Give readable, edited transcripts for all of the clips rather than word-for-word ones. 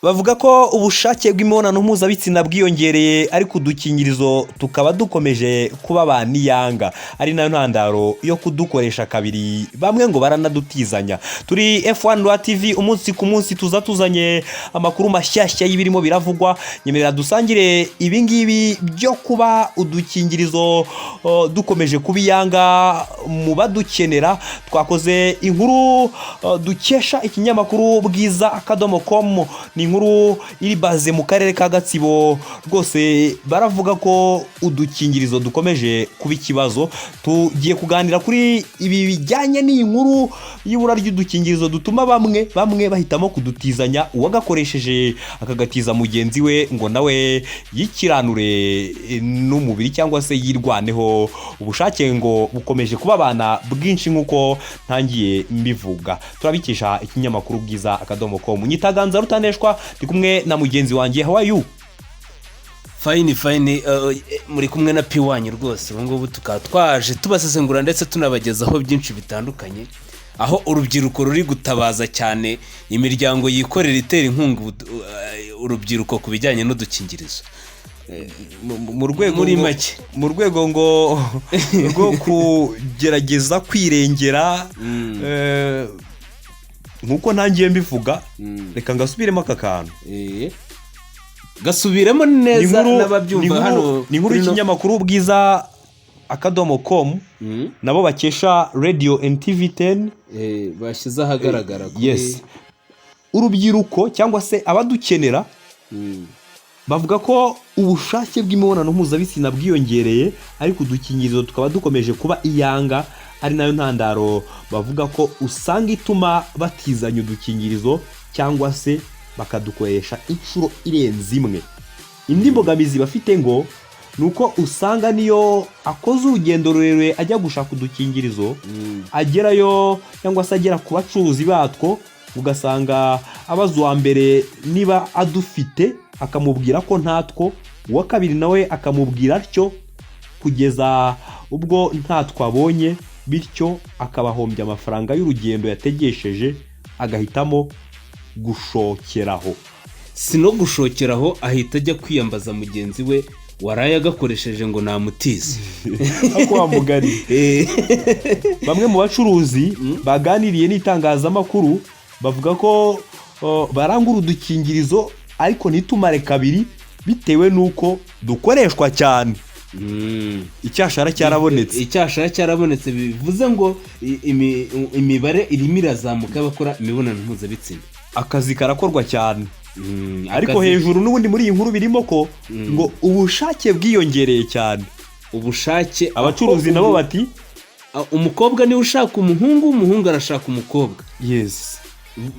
Bavuga ko ubushake bw'imibonano mpuzabitsina bwiyongereye, ariko udukingirizo tukaba dukomeje kuba ba niyanga, ari nayo ntandaro yo kudukoresha kabiri. Bamwe ngo baranadutizanya. Turi F1 Rwa TV, umunsi ku munsi tuza tuzanye amakuru mashyashya y'ibirimo biravugwa. Nyemerera dusangire ibingibi byo kuba udukingirizo dukomeje kuba iyanga mu badukenera. Twakoze inkuru dukesha ikinyamakuru Bwiza.com. Ni inkuru iri baze mu karere ka Gatsibo. Rwose baravuga ko udukingirizo dukomeje kuba ikibazo. Tugiye kuganira kuri ibi bijyanye n'iyi nkuru y'ibura ry'udukingirizo dutuma bamwe bamwe bahitamo kudutizanya, uwagakoresheje akagatiza mugenzi we ngo nawe yikiranure n'umubiri cyangwa se yirwaneho. Ubushake ngo bukomeje kuba abana bwinshi nk'uko ntangiye mbivuga. Turabikesha ikinyamakuru Bwiza.com. Nyitaganza Rutaneshwa, ndi kumwe na mugenzi wanjye. How are you? Fine, fine. Muri kumwe na Piwanyu rwose. Ubu ngubu tukaba twaje tubasesengura ndetse tunabagezaho byinshi bitandukanye, aho urubyiruko ruri gutabaza cyane imiryango yikorera itera inkunga urubyiruko ku bijyanye n'udukingirizo. Mu rwego Muri make. Mu rwego ngo rwo kugerageza kwirengera, nk'uko ntangiye mbivuga, reka ngasubiremo aka kantu. Gasubiremo Ni neza inkuru n'ababyumva hano. Ni inkuru y'ikinyamakuru Bwiza.com, nabo bakesha Radio NTV 10. Bashyize ahagaragara kuri Yes, urubyiruko cyangwa se abadukenera bavuga ko ubushake bw'imibonano mpuzabitsina bwiyongereye, ariko udukingirizo tukaba dukomeje kuba iyanga, ari nayo ntandaro bavuga ko usanga ituma batizanya udukingirizo cyangwa se bakadukoresha inshuro irenze imwe. Indi mbogamizi bafite ngo ni uko usanga niyo akoze urugendo rurerure ajya gushaka udukingirizo, agerayo cyangwa se agera ku bacuruzi batwo, ugasanga abaza uwa mbere niba adufite, akamubwira ko ntatwo, uwa kabiri nawe akamubwira atyo, kugeza ubwo ntatwo abonye, bityo akabahombya amafaranga y'urugendo yategesheje, agahitamo gushokeraho. Si no gushokeraho, ahita ajya kwiyambaza mugenzi we waraye agakoresheje ngo namutize. Ako wa mugari. Bamwe mu bacuruzi baganiriye n'itangazamakuru bavuga ko barangura udukingirizo ariko ntitumare kabiri, bitewe n'uko dukoreshwa cyane. Icyashara cyarabonetse. Icyashara cyarabonetse, bivuze ngo imibare irimo irazamuka y'abakora imibonano mpuzabitsina. Akazi karakorwa cyane. Ariko hejuru hejuru n'ubundi muri iyi nkuru birimo ko ngo ubushake bwiyongereye cyane. Ubushake Abacuruzi aho nabo bati umukobwa niwe ushaka umuhungu, umuhungu arashaka umukobwa.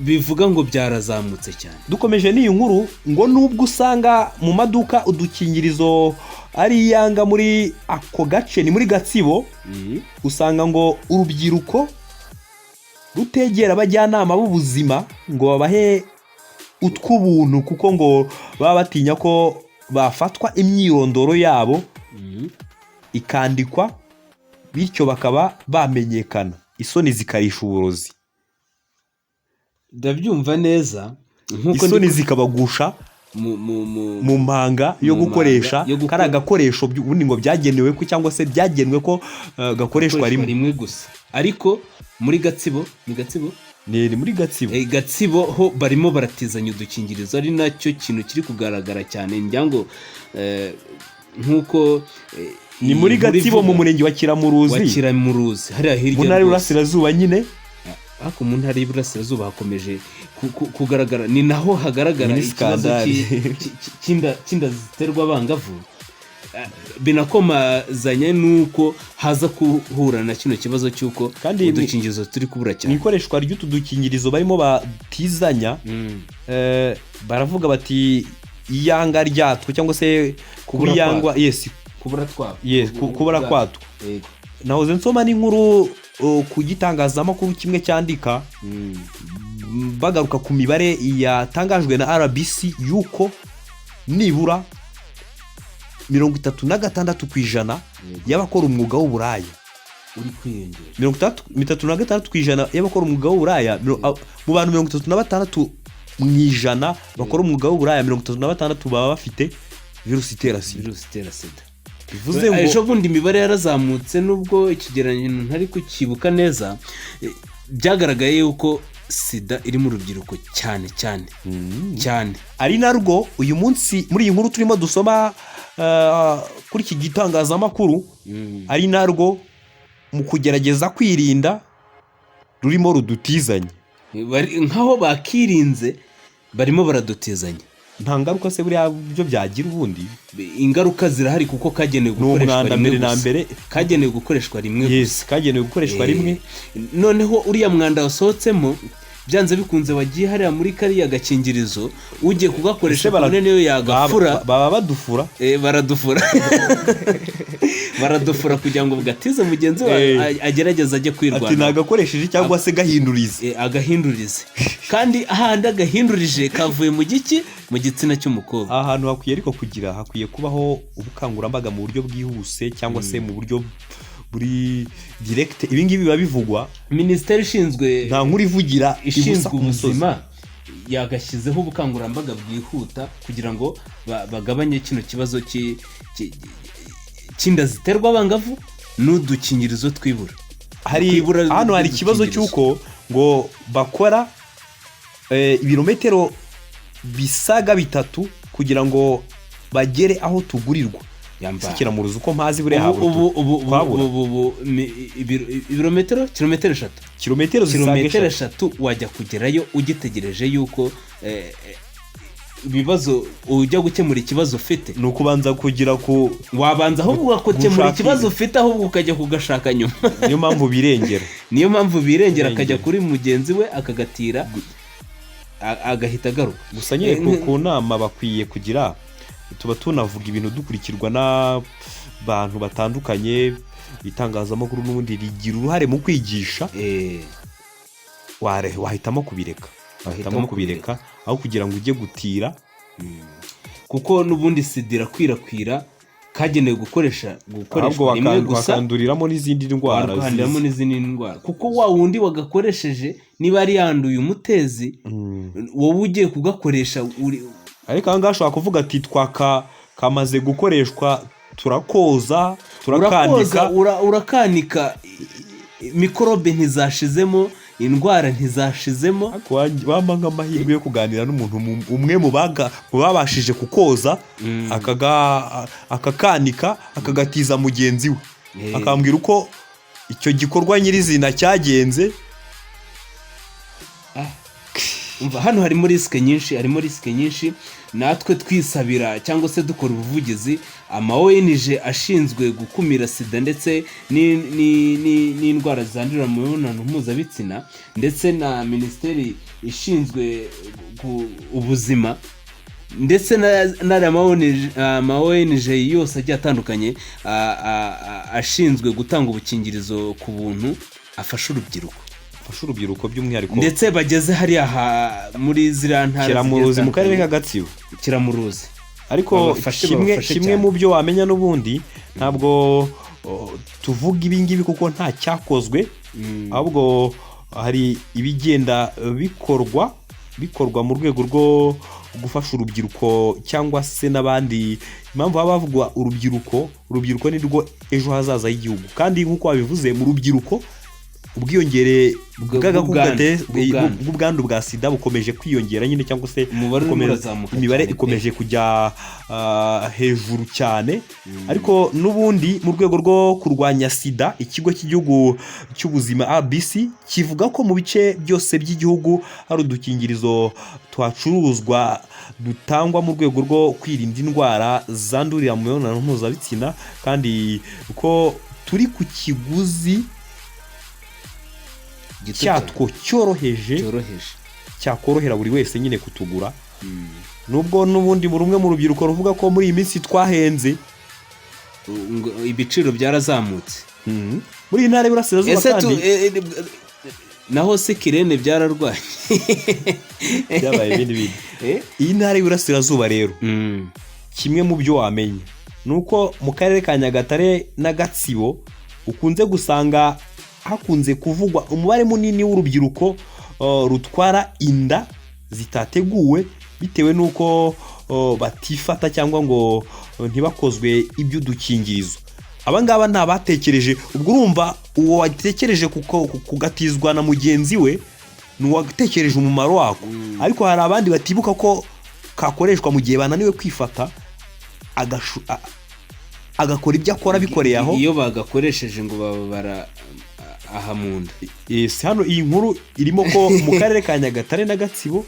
Bivuga ngo byarazamutse cyane. Dukomeje n'iyi nkuru, ngo nubwo usanga mu maduka udukingirizo ari iyanga muri ako gace, ni muri Gatsibo, usanga ngo urubyiruko rutegera abajyanama b'ubuzima ngo babahe utw'ubuntu, kuko ngo baba batinya ko bafatwa imyirondoro yabo ikandikwa, bityo bakaba bamenyekana, isoni zikarisha uburozi. Ndabyumva neza nk'uko Isoni zikabagusha mu mpanga yo mu gukoresha mpanga yo kariya gakoresho ubundi ngo byagenewe ko cyangwa se byagenwe ko gakoreshwa gukoreshwa rimwe. Rimwe gusa. Ariko muri Gatsibo, ni Gatsibo? Ni muri Gatsibo. Gatsibo ho barimo baratizanya udukingirizo, ari nacyo kintu kiri kugaragara cyane. Ngira ngo nk'uko Ni muri iyi nkuru Gatsibo mu ivuga, murenge wa Kiramuruzi. Wa Kiramuruzi hariya hirya Mu ntara rwose. y'Iburasirazuba nyine. Ariko mu ntara y'Iburasirazuba hakomeje kugaragara, ni naho hagaragara Ni ikibazo skandale. cy'inda ziterwa abangavu. Binakomazanya n'uko haza guhura na kino kibazo cy'uko Kandi udukingirizo turi kubura mu cyane. ikoreshwa ry'utu dukingirizo barimo batizanya, baravuga bati iyanga ryatwo cyangwa se Kubura kubiyangwa, yes. Kubura twabo. Yes, kubura kwatwo. Yego. Nahoze nsoma n'inkuru ku gitangazamakuru kimwe cyandika, bagaruka ku mibare yatangajwe na RBC yuko nibura 36% y'abakora umwuga w'uburaya Uri kwiyongera. 36% y'abakora umwuga w'uburaya, mu bantu 36 mu ijana bakora umwuga w'uburaya, 36 baba bafite virusi itera sida. Virusi itera sida. Bivuze ngo Ejo bundi imibare yarazamutse, nubwo ikigereranyo ntari kukibuka neza. Byagaragaye yuko sida iri mu rubyiruko cyane cyane cyane. Ari narwo uyu munsi muri iyi nkuru turimo dusoma kuri iki gitangazamakuru, ari narwo mu kugerageza kwirinda rurimo rudutizanya. Nkaho bakirinze, barimo baradutizanya. Nta ngaruka se buriya byo byagira ubundi? Ingaruka zirahari kuko kagenewe Ni gukoreshwa umwanda rimwe mbere na gusa. mbere. Kagenewe gukoreshwa rimwe gusa. Yes, kagenewe gukoreshwa rimwe. Noneho uriya mwanda wasohotsemo, byanze bikunze wagiye hariya muri kariya gakingirizo, ugiye kugakoresha Ese kabone niyo yagafura. Baba badufura. Baradufura, baradufura kugira ngo bugatize mugenzi wawe agerageze ajye Ati kwirwanaho. Nagakoresheje cyangwa se gahindurize. Agahindurize, kandi ahandi agahindurije kavuye mu giki? Mu gitsina cy'umukobwa. Aha hantu hakwiye ariko kugira, hakwiye kubaho ubukangurambaga mu buryo bwihuse cyangwa se mu buryo buri direct. Ibi ngibi biba bivugwa. Minisiteri ishinzwe Nta nkuru ivugira ibusa ishinzwe ku musozi. ubuzima yagashyizeho ubukangurambaga bwihuta kugira ngo bagabanye kino kibazo cy'inda ziterwa abangavu n'udukingirizo twibura. Hari Kwibura hano hari ikibazo ry'udukingirizo. cy'uko ngo bakora ibirometero bisaga 3 kugira ngo bagere aho tugurirwa. Yamba. Kiramuruzi uko mpazi buriya Ubu habura ubu ubu ubu twabura. Ubu ibirometero, kilometero 3. Kilometero zisaga Kilometero 3. 3 wajya kugerayo ugitegereje yuko ibibazo ujya gukemura ikibazo ufite. Ni ukubanza kugira ku Wabanza ahubwo ugakemura gushaka ikibazo ufite, ahubwo ukajya kugashaka nyuma. Niyo mpamvu birengera. Niyo mpamvu birengera, akajya Birengera. kuri mugenzi we akagatira, agahita agaruka. Gusa nyine ku nama bakwiye kugira, tuba tunavuga ibintu dukurikirwa n'abantu batandukanye, itangazamakuru n'ubundi rigira uruhare mu kwigisha. Wahitamo kubireka, wahitamo Wahitamo kubireka aho kugira ngo ujye gutira. Kuko n'ubundi sida irakwirakwira, kagenewe gukoresha Ahubwo gukoreshwa rimwe gusa. Wakanduriramo n'izindi ndwara. Wakanduriramo n'izindi ndwara, kuko wa wundi wagakoresheje niba yari yanduye umutezi, wowe ugiye kugakoresha uri Ariko aha ngaha ashobora kuvuga ati twaka kamaze gukoreshwa, turakoza, Urakoza, turakanika. Urakanika, mikorobe ntizashizemo, indwara ntizashizemo. Ariko wampa nk'amahirwe yo kuganira n'umuntu umwe mu babashije kukoza, akakanika, akagatiza mugenzi we, akambwira uko icyo gikorwa nyirizina cyagenze. Umva, hano harimo risque nyinshi, harimo risque nyinshi. Natwe twisabira cyangwa se dukora ubuvugizi ama ONG ashinzwe gukumira sida ndetse n'indwara zandurira mu mibonano mpuzabitsina, ndetse na minisiteri ishinzwe ubuzima, ndetse n'ariya ama ONG yose agiye atandukanye ashinzwe gutanga ubukingirizo ku buntu, afasha urubyiruko. Afasha urubyiruko by'umwihariko. Ndetse bageze hariya muri ziriya ntara zigiye Kiramuruzi mu karere ka zitandukanye. Gatsibo. Kiramuruzi. Ariko Babafashe, kimwe babafashe kimwe cyane. mu byo wamenya n'ubundi, ntabwo tuvuga ibi ngibi kuko nta cyakozwe, ahubwo hari ibigenda bikorwa mu rwego rwo gufasha urubyiruko cyangwa se n'abandi. Impamvu haba havugwa urubyiruko, urubyiruko ni rwo ejo hazaza h'igihugu, kandi nk'uko wabivuze, mu rubyiruko ubwiyongere bw'agakoko Bw'ubwandu, bw'ubwandu. bw'ubwandu bwa sida bukomeje kwiyongera nyine, cyangwa se Umubare urimo urazamuka imibare cyane pe. ikomeje kujya hejuru cyane. Ariko n'ubundi mu rwego rwo kurwanya sida, ikigo cy'igihugu cy'ubuzima RBC kivuga ko mu bice byose by'igihugu hari udukingirizo tuhacuruzwa dutangwa mu rwego rwo kwirinda indwara zandurira mu mibonano mpuzabitsina, kandi ko turi ku kiguzi Gito cyane. cyatwo cyoroheje. Cyoroheje. Cyakorohera buri wese nyine kutugura, nubwo n'ubundi buri umwe mu rubyiruko ruvuga ko muri iyi minsi twahenze. Ngo ibiciro byarazamutse. Muri iyi ntara y'Iburasirazuba Ese tu kandi naho se kirene byararwaye? Byabaye ibindi bindi. Iyi ntara y'Iburasirazuba rero, kimwe mu byo wamenya ni uko mu karere ka Nyagatare na Gatsibo ukunze gusanga hakunze kuvugwa umubare munini w'urubyiruko rutwara inda zitateguwe bitewe n'uko batifata cyangwa ngo ntibakozwe iby'udukingirizo. Aba ngaba nta batekereje. Ubwo urumva uwo watekereje kugatizwa na mugenzi we ni uwatekereje umumaro wako, ariko hari abandi batibuka ko kakoreshwa mu gihe bananiwe kwifata, agakora ibyo akora bikoreye aho. Iyo bagakoresheje ngo baba bara aha mu nda. Yes, hano iyi nkuru irimo ko mu karere ka Nyagatare na Gatsibo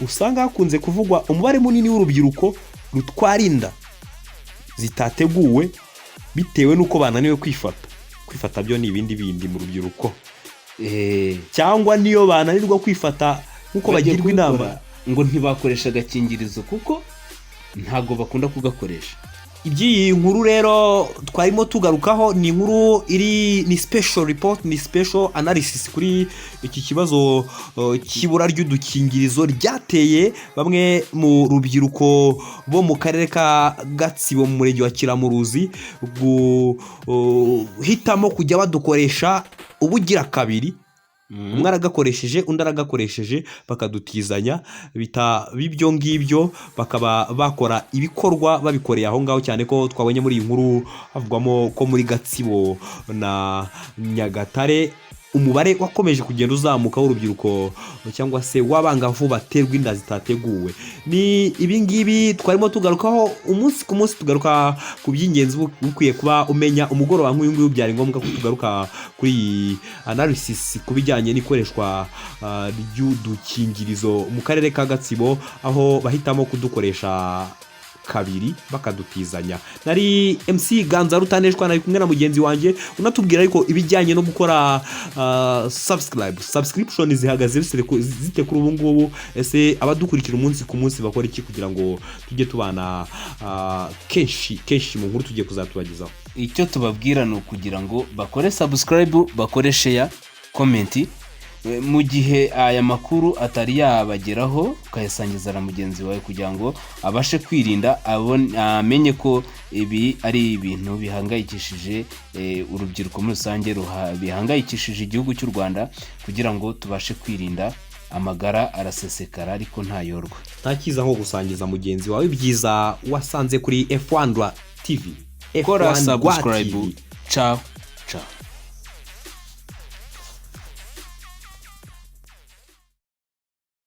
usanga hakunze kuvugwa umubare munini w'urubyiruko rutwara inda zitateguwe bitewe n'uko bananiwe kwifata. Kwifata byo ni ibindi bindi mu rubyiruko. Cyangwa niyo bananirwa kwifata nk'uko Bagiye bagirwa inama, kubikora, ngo ntibakoresha agakingirizo kuko ntabwo bakunda kugakoresha. Iby'iyi nkuru rero twarimo tugarukaho ni inkuru iri, ni special report, ni special analysis kuri iki kibazo cy'ibura ry'udukingirizo ryateye bamwe mu rubyiruko bo mu karere ka Gatsibo, mu murenge wa Kiramuruzi, guhitamo kujya badukoresha ubugira kabiri. Umwe aragakoresheje, undi aragakoresheje, bakadutizanya. Bita b'ibyo ngibyo bakaba bakora ibikorwa babikoreye aho ngaho, cyane ko twabonye muri iyi nkuru havugwamo ko muri Gatsibo na Nyagatare umubare wakomeje kugenda uzamuka w'urubyiruko cyangwa se w'abangavu baterwa inda zitateguwe. Ni ibi ngibi twarimo tugarukaho umunsi ku munsi, tugaruka ku by'ingenzi uba ukwiye kuba umenya. Umugoroba nk'uyu nguyu byari ngombwa ko tugaruka kuri iyi analysis ku bijyanye n'ikoreshwa ry'udukingirizo mu karere ka Gatsibo, aho bahitamo kudukoresha kabiri bakadutizanya. Nari MC Ganza Rutaneshwa, nari kumwe na mugenzi wanjye unatubwira ariko ibijyanye no gukora subscribe. Subscription zihagaze zite kuri ubu ngubu? Ese abadukurikira umunsi ku munsi bakora iki kugira ngo tujye tubana kenshi kenshi mu nkuru tugiye kuzatubagezaho? Icyo tubabwira ni ukugira ngo bakore subscribe, bakore share, comment. Mu gihe aya makuru atari yabageraho, ukayasangiza na mugenzi wawe kugira ngo abashe kwirinda, amenye ko ibi ari ibintu bihangayikishije urubyiruko muri rusange, bihangayikishije igihugu cy'u Rwanda, kugira ngo tubashe kwirinda. Amagara arasesekara ariko ntayorwa. Nta cyiza nko gusangiza mugenzi wawe ibyiza wasanze kuri F1 TV. Kora F1 Rwa subscribe. TV. Ciao.